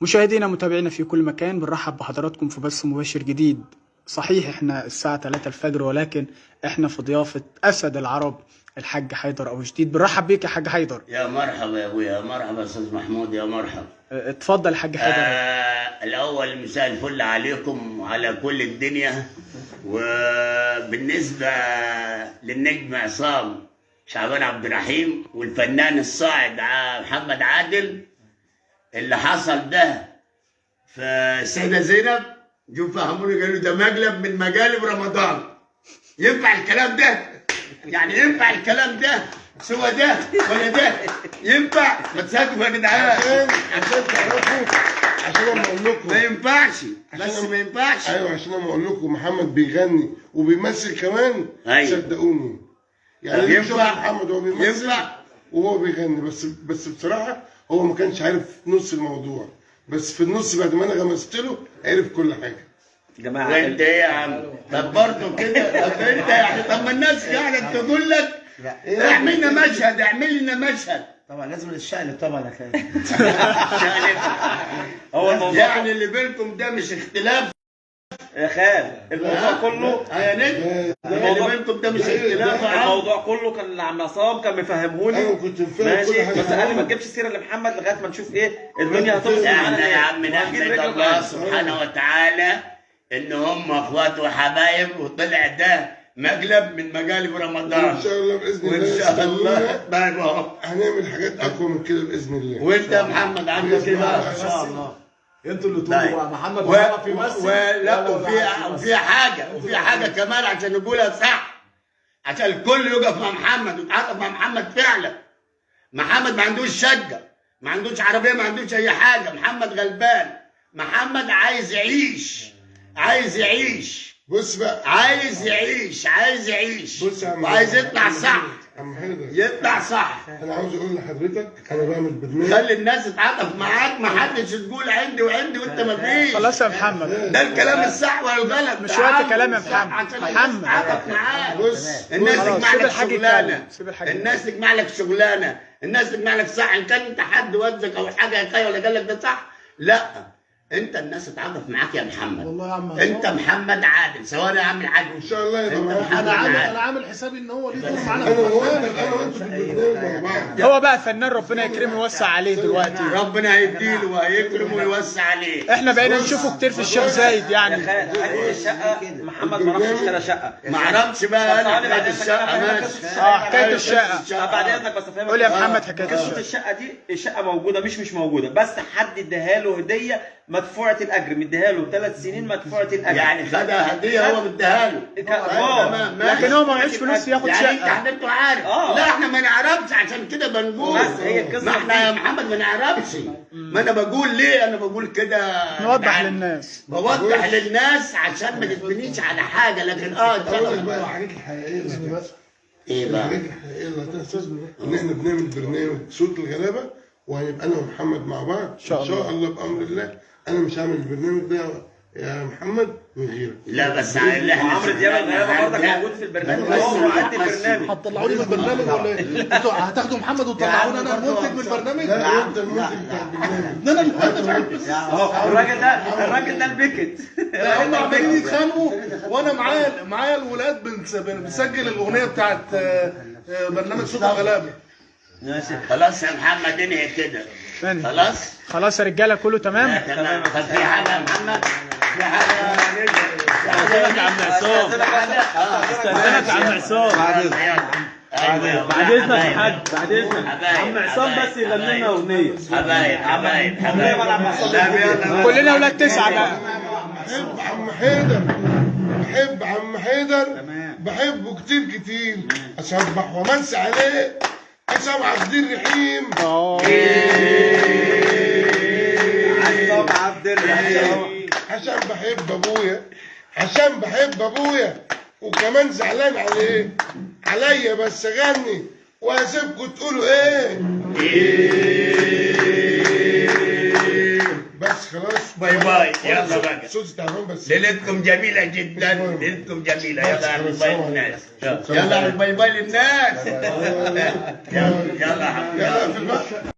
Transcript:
مشاهدينا متابعينا في كل مكان، بنرحب بحضراتكم في بث مباشر جديد. صحيح احنا الساعة 3 الفجر، ولكن احنا في ضيافة أسد العرب الحاج حيدر أبو شديد. بنرحب بيك يا حاج حيدر. يا مرحبا يا ابويا، يا مرحبا يا استاذ محمود، يا مرحبا. اتفضل يا حاج حيدر. الاول مساء الفل عليكم وعلى كل الدنيا. وبالنسبة للنجم عصام شعبان عبد الرحيم والفنان الصاعد محمد عادل، اللي حصل ده في السيدة زينب جو فهموني، قالوا ده مقلب من مقالب رمضان. ينفع الكلام ده؟ يعني ينفع الكلام ده؟ سوى ده ولا ده ينفع؟ ما تصدقوا يا جدعان، عشان تعرفوا، عشان اما اقول لكم ما ينفعش، بس ما ينفعش. ايوه، عشان اما اقول لكم محمد بيغني وبيمثل كمان. أيوة. صدقوني يعني طب اللي بيشوف ينفع؟ محمد وهو بيمثل ينفع؟ وهو بيغني، بس بصراحة هو ما كانش عارف نص الموضوع، بس في النص بعد ما انا غمزت له عرف كل حاجة. جماعة وانت ايه يا عم؟ طب برضه كده، طب انت يعني، طب ما الناس قاعدة تقول لك اعمل لنا مشهد، اعمل لنا مشهد. طبعا لازم الشقلب طبعا يا خالد. هو الموضوع يعني اللي بينكم ده مش اختلاف يا خال، الموضوع كله يا نجم، اللي بينكم ده مش اختلاف يا عم. الموضوع كله كان عم عصام كان مفهمهولي. ايوه كنت مفهم كل ماشي، حاجة. بس قال لي ما تجيبش سيره لمحمد لغاية ما نشوف ايه الدنيا هتوصل معانا احنا يا لإيه. عم وهنجيب نحمد رجل الله معانا. سبحانه وتعالى ان هم اخوات وحبايب، وطلع ده مقلب من مقالب رمضان. ان شاء الله باذن الله وان شاء الله استنونا. طيب اهو. هنعمل حاجات اقوى من كده باذن الله. وانت يا محمد عندك ايه بقى؟ ان شاء الله انتوا اللي تقولوا طيب. بقى محمد بيعرف يمثل ولا ولا وفي حاجة كمان عشان نقولها صح، عشان الكل يقف مع محمد ويتعاطف مع محمد فعلا. محمد ما عندوش شقه، ما عندوش عربية، ما عندوش اي حاجة. محمد غلبان، محمد عايز يعيش، عايز يعيش، بص بقى، عايز يعيش، عايز يعيش، بص يا عم، وعايز يطلع صح، عم حيدر، يطلع صح. انا عاوز اقول لحضرتك انا بعمل برنامج. خلي الناس تتعاطف معاك، ما حدش تقول عندي وعندي وانت ما فيش. خلاص يا محمد، ده الكلام الصح ولا الغلط؟ مش وقت كلام يا محمد. عشان الناس محمد. تتعاطف معاك. بص الناس خلاص، تجمع سيب لك الحاج شغلانة، يتكلم، سيب الحاج الناس تجمع لك شغلانة، الناس تجمع لك صح. ان كان انت حد وزك او حاجة يا خي ولا قال لك ده صح، لا انت الناس تتعاطف معاك يا محمد. والله يا عم انت محمد عادل، سواء يا عم الحاج. ان شاء الله يبقى انت معاك. محمد انا عامل عادل. انا عامل حسابي ان هو ليه دور معانا في انا البرنامج. وانا انا وانت في البرنامج مع بعض. هو بقى فنان، ربنا يكرمه ويوسع عليه دلوقتي. ربنا هيديله وهيكرمه ويوسع عليه. احنا بقينا نشوفه كتير في الشيخ زايد يا يعني. خال، حتة الشقة محمد ما راحش اشترى شقه. ما اعرفش بقى انا ثواني بعد حكاية اذنك، الشقة. أنا فاهمك ماشي. قصة الشقة. حكاية الشقة. طب بعد اذنك بس افهمك. قول يا محمد حكاية قصة الشقة. الشقة دي، الشقة موجودة مش موجودة، بس حد اداها له هديه مدفوعة الاجر، مديها له 3 سنين مدفوعة الاجر. يعني خدها هديه، هو مديها له. تمام، ماشي. لكن هو ما معيش فلوس ياخد يعني انت شقة. حضرته عارف. لا احنا ما نعرفش، عشان كده بنقول. بس هي القصة ما احنا دي. يا محمد ما نعرفش. ما انا بقول ليه انا بقول كده، نوضح يعني للناس. بوضح للناس عشان ما تتبنيش على حاجة، لكن ان شاء اقول لك الله. بقى الحاجات الحقيقية اللي هتحصل. ايه بقى؟ الحاجات الحقيقية اللي هتحصل ان احنا بنعمل برنامج صوت الغلابة، وهنبقى انا ومحمد مع بعض ان شاء الله. شاء الله بامر الله. انا مش هعمل البرنامج ده يا محمد من غيرك. لا بس اللي احنا وعمرو دياب الغلابة برضك شفناه موجود في البرنامج، بس هو معد بس- البرنامج. هتطلعوني من البرنامج ولا ايه؟ انتوا هتاخدوا محمد وتطلعوني انا المنتج من البرنامج؟ لا انت المنتج بتاع البرنامج. ده انا المنتج. اهو الراجل ده، الراجل ده البيكت. هم عمالين يتخانقوا وانا معايا الولاد بنسجل الاغنية بتاعت برنامج صوت الغلابة. ماشي. خلاص يا محمد انهي كده. تاني. خلاص؟ خلاص يا رجالة كله تمام. تمام. طب في حاجة يا محمد؟ في حاجة يا نجم؟ في حاجة؟ استاذنك يا عم عصام، استاذنك يا عم عصام، بعد اذنك يا حاج، بعد اذنك عم عصام بس يغني لنا اغنية. حبايب حبايب حبايب. لا، يلا. كلنا اولاد تسعة بقى. بحب عم حيدر، بحب عم حيدر، بحبه كتير كتير. اصبح وامسي عليه عصام عبد الرحيم. عصام عبد الرحيم. عشان بحب ابويا، عشان بحب ابويا وكمان زعلان عليه عليا، بس اغني وهسيبكوا تقولوا ايه. بس خلاص، bye bye، يلا بقى. صوتي تعبان بس. ليلتكم جميلة جدا، ليلتكم جميلة. يلا اعمل bye للناس، يلا اعمل bye bye للناس. يلا يلا يا حبيبي. يلا في البحر.